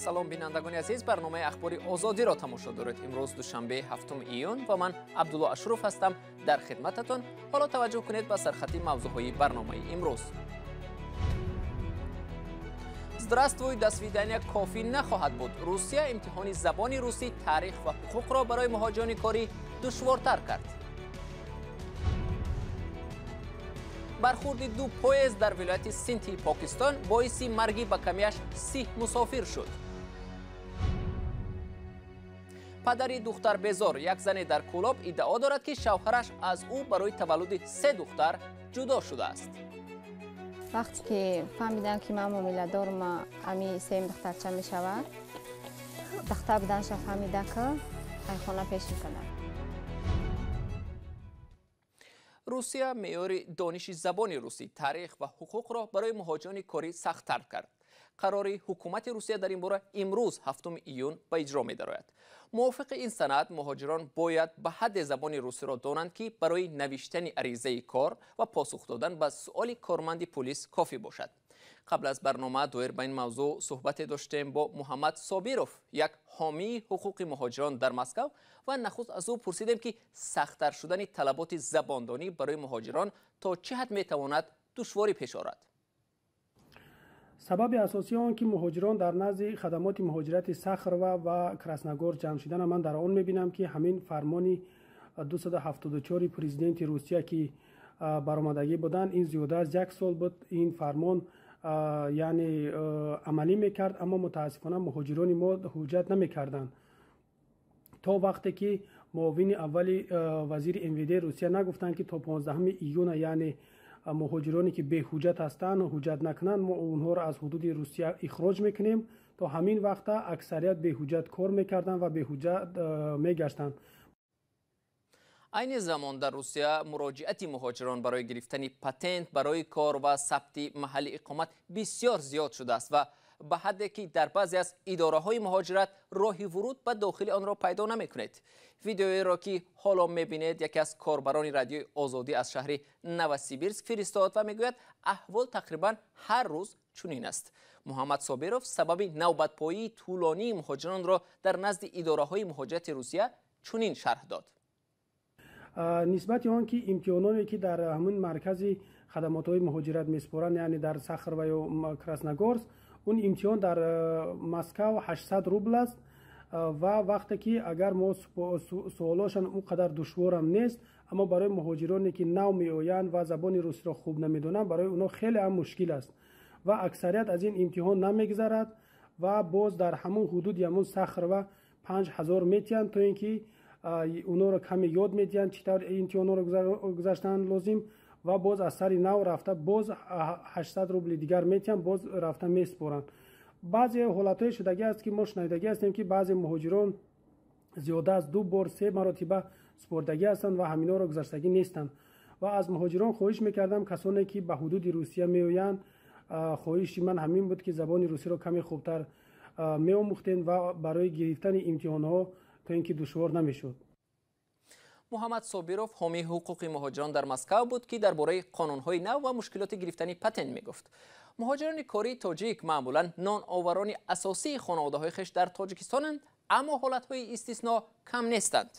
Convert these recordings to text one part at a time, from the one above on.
Салом, бинандагони азиз, барномаи Ахбори Озодиро тамошо доред. Имрӯз душанбе, 7 июн, ва ман Абдулло Ашуров ҳастам дар хидмататон. Ҳоло таваҷҷӯҳ кунед ба сархати мавзӯъҳои барномаи имрӯз. Здравствуй, до свидания кофӣ нахоҳад буд. Русия имтиҳони забони русӣ, таърих ва ҳуқуқро барои муҳоҷирони корӣ душвортар кард. Бархурди ду поезд дар вилояти Синти Покистон боиси марги ба камияш 30 мусофир шуд. Падари духтарбезор, як зане дар Кӯлоб иддао дорад, ки шавҳараш аз ӯ барои таваллуди се духтар ҷудо шудааст. Вақте ки фаҳмидам, ки ман ҳомиладорам, ами сеюм духтарча мешавад, духтар буданша фаҳмида, ки айхона пеш мекардам. Русия меъёри дониши забони русӣ, таърих ва ҳуқуқро барои муҳоҷирони корӣ сахттар кард. Қарори ҳукумати Русия дар ин бора имрӯз, 7 июн, ба иҷро медарояд. Мувофиқи ин санад, муҳоҷирон бояд ба ҳадде забони русиро донанд, ки барои навиштани аризаи кор ва посух додан ба суоли корманди пулис кофӣ бошад. Қабл аз барнома доир ба ин мавзӯъ суҳбате доштем бо Муҳаммад Собиров, як ҳомии ҳуқуқи муҳоҷирон дар Москав, ва нахуст аз ӯ пурсидем, ки сахттар шудани талаботи забондонӣ барои муҳоҷирон то чӣ ҳад метавонад душворӣ пеш орад. Сабаби асосии он, ки муҳоҷирон дар назди хадамоти муҳоҷирати Сахарова ва Красногор ҷамъ шудана, ман дар он мебинам, ки ҳамин фармони 274 президенти Русия, ки баромадагӣ буданд, ин зиёда аз як сол буд ин фармон, яъне амалӣ мекард, аммо мутаассифона муҳоҷирони мо ҳуҷҷат намекарданд, то вақте ки муовини аввали вазири МВД Русия нагуфтанд, ки то 15 июна, яъне муҳоҷироне, ки беҳуҷҷат ҳастанд, ҳуҷҷат накунанд, мо онҳоро аз ҳудуди Русия ихроҷ мекунем. То ҳамин вақта аксарият беҳуҷҷат кор мекарданд ва беҳуҷҷат мегаштанд. Айни замон дар Русия муроҷиати муҳоҷирон барои гирифтани патент барои кор ва сабти маҳалли иқомат бисёр зиёд шудааст ва ба ҳадде ки дар баъзе аз идораҳои муҳоҷират роҳи вуруд ба дохили онро пайдо намекунед. Видеоеро, ки ҳоло мебинед, яке аз корбарони Радиои Озодӣ аз шаҳри Новосибирск фиристод ва мегӯяд, аҳвол тақрибан ҳар рӯз чунин аст. Муҳаммад Собиров сабаби навбатпоии тӯлонии муҳоҷиронро дар назди идораҳои муҳоҷирати Русия чунин шарҳ дод. Нисбати он ки имтиҳононе, ки дар ҳамин маркази хадамотҳои муҳоҷират месупоранд, яъне дар Сахарова ё Красногорск, он имтиҳон дар Москав 800 рубл аст ва вақте ки агар мо суолошан он қадар душворам нест, аммо барои муҳоҷироне, ки нав меоянд ва забони русиро хуб намедонанд, барои онҳо хеле ҳам мушкил аст ва аксарият аз ин имтиҳон намегзарад ва боз дар ҳамон ҳудуди ҳамон Сахарова 5000 метиҳанд, то ин ки онҳоро каме ёд медиҳанд, чӣ тавр имтиҳонҳоро гузаштан лозим, ва боз аз сари нав рафта боз 800 рубли дигар метиҳанд, боз рафта месупоранд. Баъзе ҳолатҳои шудагӣ аст, ки мо шунавидагӣ ҳастем, ки баъзе муҳоҷирон зиёда аз ду бор, се маротиба супордагӣ ҳастанд ва ҳаминҳоро гузаштагӣ нестанд. Ва аз муҳоҷирон хоҳиш мекардам, касоне ки ба ҳудуди Русия меоянд, хоҳиши ман ҳамин буд, ки забони русиро каме хубтар меомӯхтем ва барои гирифтани имтиҳонҳо то ин ки душвор намешуд. Муҳаммад Собиров ҳомии ҳуқуқи муҳоҷирон дар Москав буд, ки дар бораи қонунҳои нав ва мушкилоти гирифтани патент мегуфт. Муҳоҷирони кории тоҷик маъмулан ноноварони асосии хонаводаҳои хеш дар Тоҷикистонанд, аммо ҳолатҳои истисно кам нестанд.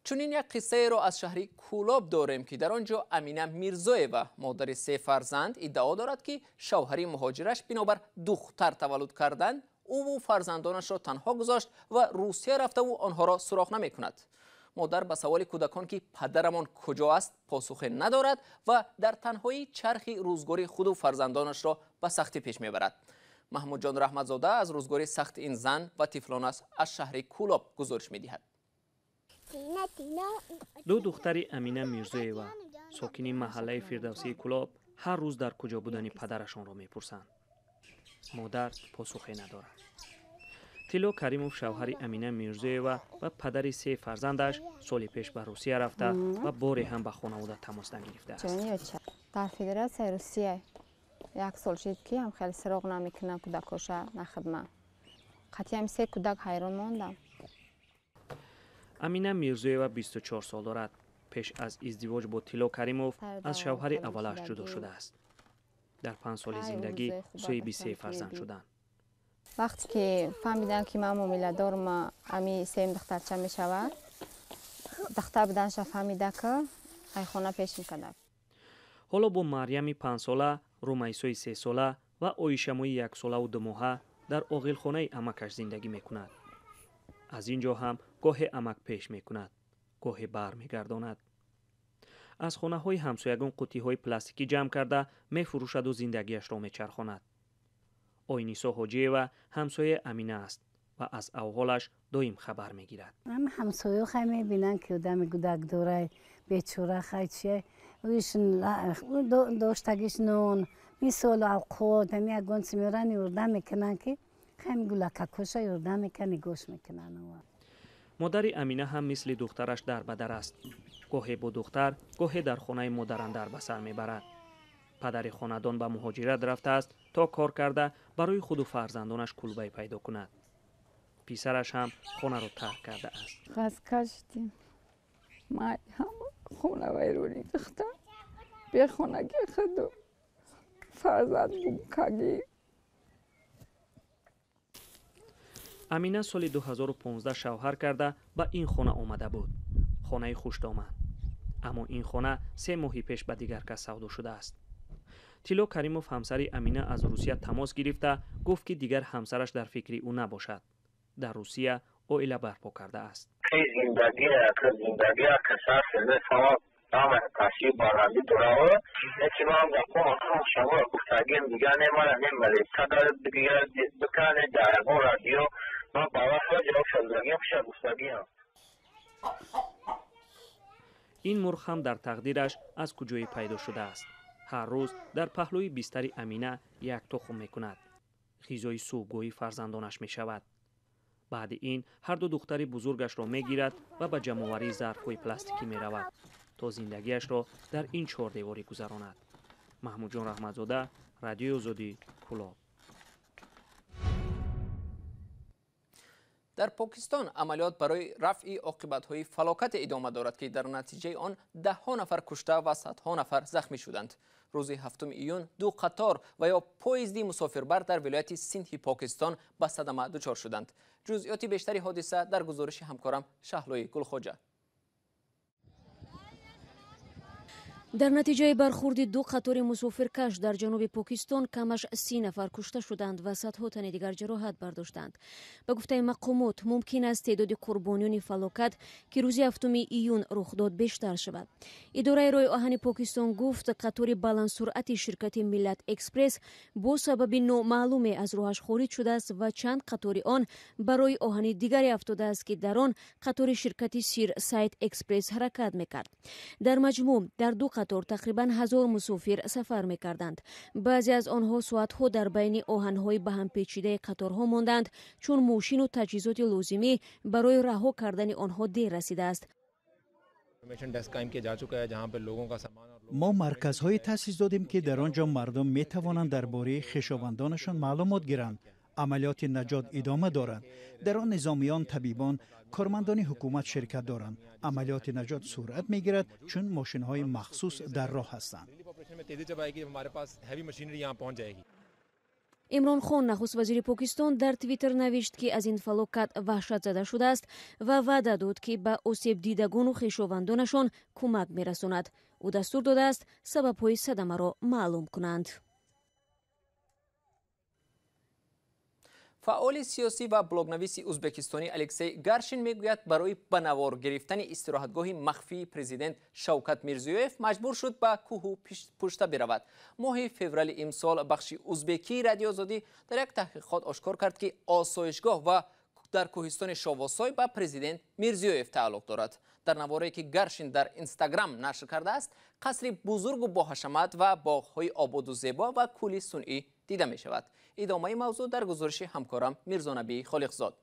Чунин як қиссаеро аз шаҳри Кӯлоб дорем, ки дар он ҷо Амина Мирзоева, модари се фарзанд, иддао дорад, ки шавҳари муҳоҷираш бинобар духтар таваллуд кардан ӯву фарзандонашро танҳо гузошт ва Русия рафтаву онҳоро суроғ намекунад. Модар ба саволи кӯдакон, ки падарамон куҷо аст, посухе надорад ва дар танҳоӣ чархи рӯзгори худу фарзандонашро ба сахтӣ пеш мебарад. Маҳмудҷон Раҳматзода аз рӯзгори сахти ин зан ва тифлонаш аз шаҳри Кӯлоб гузориш медиҳад. Ду духтари Амина Мирзоева, сокини маҳаллаи Фирдавсии Кӯлоб, ҳар рӯз дар куҷо будани падарашонро мепурсанд. Модар посухе надорад. Тилло Каримов, шавҳари Амина Мирзоева ва падари се фарзандаш, соли пеш ба Русия рафта ва боре ҳам ба хонавода тамос нагирифтааст. Дар Федератсияи Русия як сол шид, ки ҳам хеле сироғ намекунам кӯдакоша, на хидма. Қатъиам се кӯдак ҳайрон мондам. Амина Мирзоева 24 сол дорад. Пеш аз издивоҷ бо Тилло Каримов аз шавҳари аввалаш ҷудо шудааст. Дар 5 соли зиндагӣ соҳиби се фарзанд шуданд. Вақте ки фаҳмидам, ки ман ҳомиладорам, ами сеюм духтарча мешавад, духтар буданша фаҳмида, ки ай хона пеш мекарда. Ҳоло бо Марьями 5-сола, Румайсои 3-сола ва Оишамои 1 солаву 2 моҳа дар оғилхонаи амакаш зиндагӣ мекунад. Аз ин ҷо ҳам гоҳе амак пеш мекунад, гоҳе бармегардонад. Аз хонаҳои ҳамсоягон қуттиҳои пластикӣ ҷамъ карда мефурӯшаду зиндагиашро мечархонад. Ойнисо Ҳоҷиева ҳамсояи Амина аст ва аз авҳолаш доим хабар мегирад. Ҳамсоё хай мебинанд, ки одами гудак дорай, бечора, хай чия доштагиш, нон, мисол, авқот, ҳами ягон чи меоранд, ёрдам мекунанд, ки хами гулакакоша ёрдам мекунанд, нигоҳш мекунанд. Модари Амина ҳам мисли духтараш дар ба дар аст. Гоҳе бо духтар, гоҳе дар хонаи модарандар ба сар мебарад. Падари хонадон ба муҳоҷират рафтааст, то кор карда барои худу фарзандонаш кулбае пайдо кунад. Писараш ҳам хонаро тарк кардааст. Хаста шудем май, ҳама хона вайронӣ, духтар бехонагӣ, худу фарзанд гумкагӣ. Амина соли 2015 шавҳар карда ба ин хона омада буд, хонаи хушдоман. Аммо ин хона 3 моҳи пеш ба дигар кас савдо шудааст. Тилло Каримов, ҳамсари Амина, аз Русия тамос гирифта гуфт, ки дигар ҳамсараш дар фикри ӯ набошад, дар Русия оила барпо кардааст. Зиндагӣ таъсир баландӣ дорад, лекин ман шумо гуфтагим, дигар не, мана не малика дигар бикане дар ягон радио ман ба вақт ҷавоб шудагим, хуша гуфтагиам. Ин мурғ ҳам дар тақдираш аз куҷое пайдо шудааст. Ҳар рӯз дар паҳлӯи бистари Амина як тухм мекунад, ғизои субҳгоҳии фарзандонаш мешавад. Баъди ин ҳарду духтари бузургашро мегирад ва ба ҷамъоварии зарфҳои пластикӣ меравад, то зиндагиашро дар ин чордеворӣ гузаронад. Маҳмудҷон Раҳматзода, Радиои Озодӣ, Кӯлоб. Дар Покистон амалиёт барои рафъи оқибатҳои фалокате идома дорад, ки дар натиҷаи он даҳҳо нафар кушта ва садҳо нафар захмӣ шуданд. Рӯзи 7 июн ду қатор ва ё поезди мусофирбар дар вилояти Синдҳи Покистон ба садама дучор шуданд. Ҷузъиёти бештари ҳодиса дар гузориши ҳамкорам Шаҳлои Гулхоҷа. Дар натиҷаи бархурди ду қатори мусофиркаш дар ҷануби Покистон камаш 30 нафар кушта шуданд ва садҳо тани дигар ҷароҳат бардоштанд. Ба гуфтаи мақомот, мумкин аст теъдоди қурбониёни фалокат, ки рӯзи 7 июн рух дод, бештар шавад. Идораи роҳи оҳани Покистон гуфт, қатори баландсуръати ширкати Миллат Экспресс бо сабаби номаълуме аз роҳаш хориҷ шудааст ва чанд қатори он ба роҳи оҳани дигаре афтодааст, ки дар он қатори ширкати Сир Сайд Экспресс ҳаракат мекард. Дар маҷмӯъ дар ду қатор тақрибан 1000 мусофир сафар мекарданд. Баъзе аз онҳо соатҳо дар байни оҳанҳои ба ҳам печидаи қаторҳо монданд, чун мошину таҷҳизоти лозимӣ барои раҳо кардани онҳо дер расидааст. Мо марказҳое таъсис додем, ки дар он ҷо мардум метавонанд дар бораи хешовандонашон маълумот гиранд. Амалиёти наҷот идома дорад. Дар он низомиён, табибон, кормандони ҳукумат ширкат доранд. Амалиёти наҷот суръат мегирад, чун мошинҳои махсус дар роҳ ҳастанд. Имрон Хон, нахуст вазири Покистон, дар Твиттер навишт, ки аз ин фалокат ваҳшатзада шудааст ва ваъда дод, ки ба осебдидагону хешовандонашон кӯмак мерасонад. Ӯ дастур додааст, сабабҳои садамаро маълум кунанд. Фаъоли сиёсӣ ва блогнависи узбекистонӣ Алексей Гаршин мегӯяд, барои ба навор гирифтани истироҳатгоҳи махфии президент Шавкат Мирзиёев маҷбур шуд ба кӯҳу пушта биравад. Моҳи феврали имсол бахши узбекии Радиои Озодӣ дар як таҳқиқот ошкор кард, ки осоишгоҳ ва дар кӯҳистони Шовосой ба президент Мирзиёев тааллуқ дорад. Дар наворе, ки Гаршин дар Инстаграм нашр кардааст, қасри бузургу боҳашамат ва боғҳои ободу зебо ва кӯли сунъӣ дида мешавад. Идомаи мавзӯъ дар гузориши ҳамкорам Мирзонабӣ Холиқзод.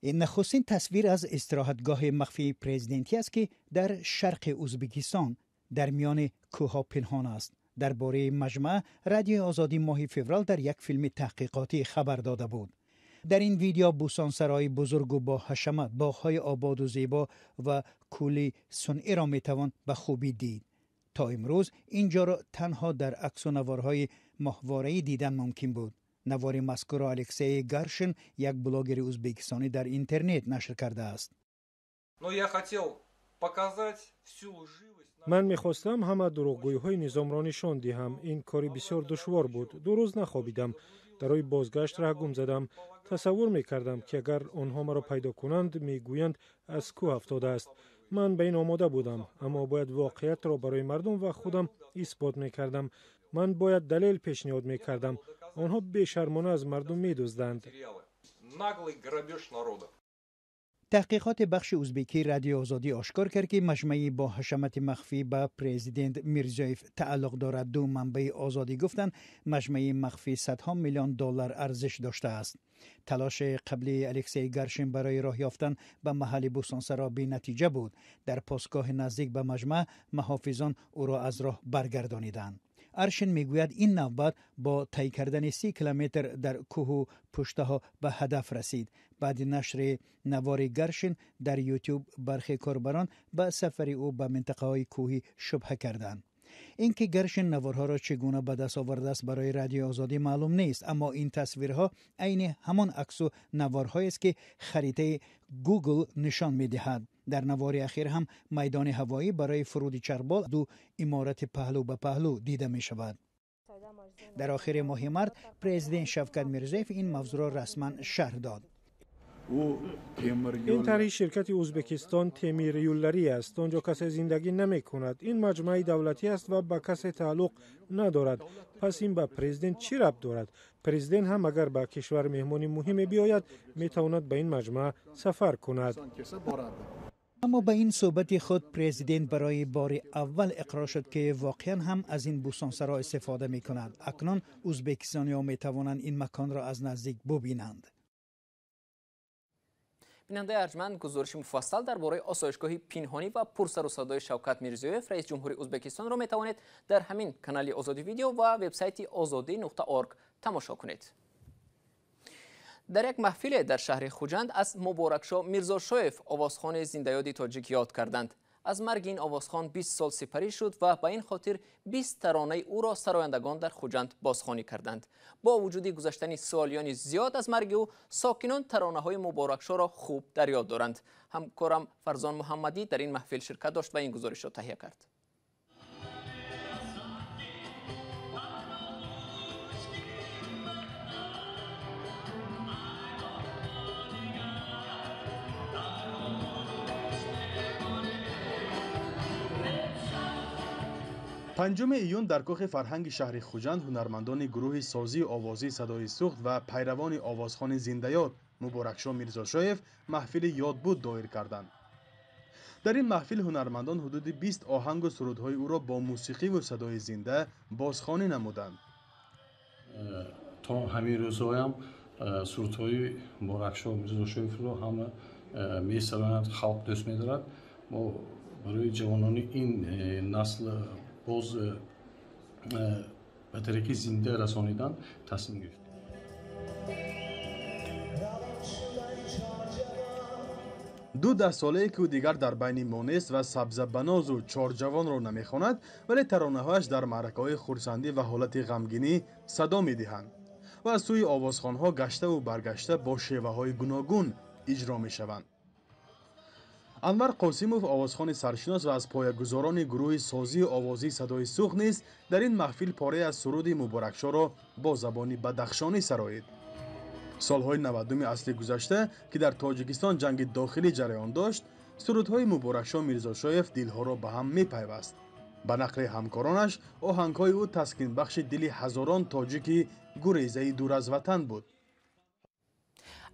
Ин нахустин тасвир аз истироҳатгоҳи махфии президентӣ аст, ки дар шарқи Узбекистон дар миёни кӯҳҳо пинҳон аст. Дар бораи маҷмаа Радиои Озодӣ моҳи феврал дар як филми таҳқиқотӣ хабар дода буд. Дар ин видео бӯстонсарои бузургу бо ҳашамат, боғҳои ободу зебо ва кӯли сунъиро метавон ба хубӣ дид. То имрӯз ин ҷоро танҳо дар аксу наворҳои моҳвораӣ дидан мумкин буд. Навори мазкурро Алексей Гаршин, як блогери узбекистонӣ, дар интернет нашр кардааст. Ман мехостам ҳама дурӯғгӯиҳои низомро нишон диҳам. Ин кори бисёр душвор буд. 2 рӯз нахобидам. Дар роҳи бозгашт раҳ гум задам. Тасаввур мекардам, ки агар онҳо маро пайдо кунанд, мегӯянд аз кӯҳ афтодааст. Ман ба ин омода будам, аммо бояд воқеиятро барои мардум ва худам исбот мекардам. Ман бояд далел пешниҳод мекардам. Онҳо бешармона аз мардум медузданд. Таҳқиқоти бахши узбекии Радиои Озодӣ ошкор кард, ки маҷмӯаи бо ҳашамати махфӣ ба президент Мирзиёев тааллуқ дорад. Ду манбаи Озодӣ гуфтанд, маҷмӯаи махфӣ садҳо миллион доллар арзиш доштааст. Талоши қаблии Алексей Гаршин барои роҳ ёфтан ба маҳалли бӯстонсаро бенатиҷа буд. Дар постгоҳи наздик ба маҷмӯа муҳофизон ӯро аз роҳ баргардониданд. Аршин мегӯяд, ин навбат бо тай кардани 30 километр дар кӯҳу пуштаҳо ба ҳадаф расид. Баъди нашри навори Гаршин дар Ютуб бархе корбарон ба сафари ӯ ба минтақаҳои кӯҳӣ шубҳа карданд. Ин ки Гаршин наворҳоро чӣ гуна ба даст овардааст, барои Радиои Озодӣ маълум нест, аммо ин тасвирҳо айни ҳамон аксу наворҳоест, ки харитаи Гугл нишон медиҳад. Дар навори ахир ҳам майдони ҳавоӣ барои фуруди чарбол ду иморати паҳлӯ ба паҳлӯ дида мешавад. Дар охири моҳи март президент Шавкат Мирзиёев ин мавзӯъро расман шарҳ дод. Ин тарҳи ширкати Узбекистон Темир Юлларӣ аст. Он ҷо касе зиндагӣ намекунад. Ин маҷмӯаи давлатӣ аст ва ба касе тааллуқ надорад. Пас ин ба президент чӣ рабт дорад? Президент ҳам агар ба кишвар меҳмони муҳиме биёяд, метавонад ба ин маҷмӯа сафар кунад. Аммо ба ин суҳбати худ президент барои бори аввал иқрор шуд, ки воқеан ҳам аз ин бӯстонсаро истифода мекунад. Акнун узбекистониҳо метавонанд ин маконро аз наздик бубинанд. Бинандаи арҷманд, гузориши муфассал дар бораи осоишгоҳи пинҳонӣ ва пурсару садои Шавкат Мирзиёев, раиси ҷумҳури Узбекистонро метавонед дар ҳамин канали Озодӣ видео ва вебсайти ozodi.org тамошо кунед. Дар як маҳфиле дар шаҳри Хуҷанд аз Муборакшо Мирзошоев, овозхони зиндаёди тоҷик, ёд карданд. Аз марги ин овозхон 20 сол сипарӣ шуд ва ба ин хотир 20 таронаи ӯро сарояндагон дар Хуҷанд бозхонӣ карданд. Бо вуҷуди гузаштани солиёни зиёд аз марги ӯ, сокинон таронаҳои Муборакшоро хуб дар ёд доранд. Ҳамкорам Фарзон Муҳаммадӣ дар ин маҳфил ширкат дошт ва ин гузоришро таҳия кард. Панҷуми июн дар кохи фарҳанги шаҳри Хуҷанд ҳунармандони гурӯҳи созии овозии садои Суғд ва пайравони овозхони зиндаёд Муборакшо Мирзошоев маҳфили ёдбуд доир карданд. Дар ин маҳфил ҳунармандон ҳудуди 20 оҳангу сурудҳои ӯро бо мусиқиву садои зинда бозхонӣ намуданд. То ҳамин рӯзҳоям сурудҳои Муборакшо Мирзошоевро ҳама месароянд, халқ дӯст медорад. Мо барои ҷавонони ин насл боз ба тариқи зинда расонидан тасмим гирифтем. Ду даҳсолае ки ӯ дигар дар байни мо нест ва сабзабанозу чорҷавонро намехонад, вале таронаҳояш дар маъракаҳои хурсандӣ ва ҳолати ғамгинӣ садо медиҳанд ва аз сӯи овозхонҳо гаштаву баргашта бо шеваҳои гуногун иҷро мешаванд. Анвар Қосимов, овозхони саршинос ва аз поягузорони гурӯҳи созии овозии садои Суғд низ дар ин маҳфил порае аз суруди Муборакшоро бо забони бадахшонӣ сароид. Солҳои 90-уми асри гузашта, ки дар Тоҷикистон ҷанги дохилӣ ҷараён дошт, сурудҳои Муборакшо Мирзошоев дилҳоро ба ҳам мепайваст. Ба нақли ҳамкоронаш, оҳангҳои ӯ таскинбахши дили ҳазорон тоҷики гурезаи дур аз ватан буд.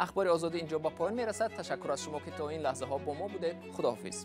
Ахбори Озодӣ инҷо ба поён мерасад. Ташаккур аз шумо, ки то ин лаҳзаҳо бо мо будед. Худоҳофиз.